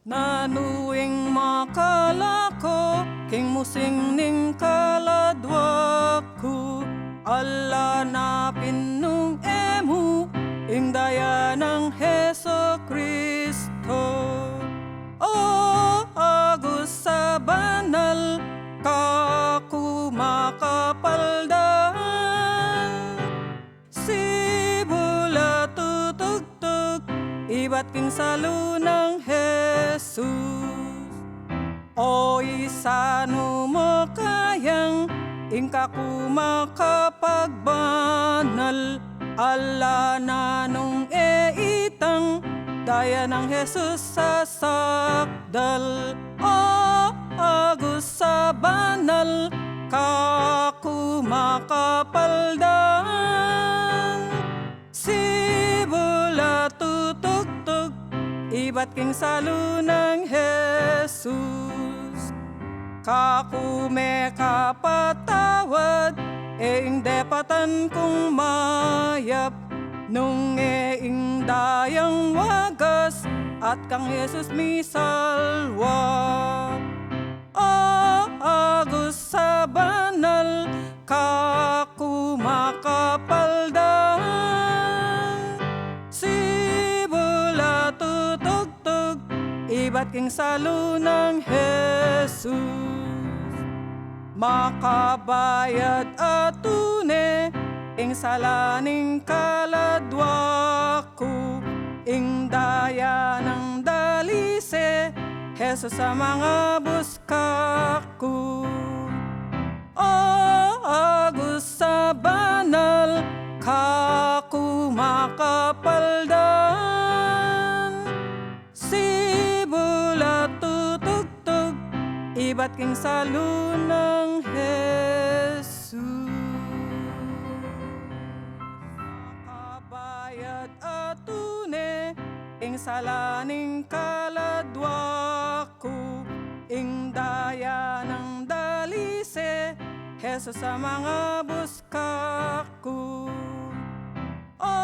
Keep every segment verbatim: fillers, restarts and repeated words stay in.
Nanu ing makalako king musing ning kaladwa ku? Ala na pin nung e mu ing daya nang Jesucristo. O Agus a banal, kaku makapaldan, sibul a tutugtug ibat king salu nang Jesus. O isanu mu kayang ing kaku makapagbanal? Ala na nung e itang daya nang Jesus a sakdal. O Agus a banal, kaku makapaldan, sibul a tutugtug ibat king salu nang Jesus. Kaku mekapatawad e ing depatan kung mayap, nung e ing dayang wagas at kang Jesus misalwa. O Agus a banal, kaku makapaldan, sibul a tutugtug ibat king salu nang Jesus. Makabayad a tune ing sala ning kaladwa ku, ing daya nang dalise Jesus a mangabus kaku. O Agus a banal, kaku makapaldan, sibul a tutugtug ibat king salu nang Jesus. Makabayad a tune ing sala ning kaladwa ku, ing daya nang dalise Jesus a mangabus kaku. O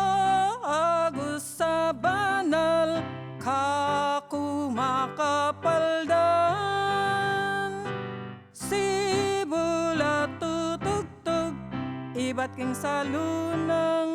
Agus a banal, kaku makapaldan, sibul a tutugtug ibat king salu nang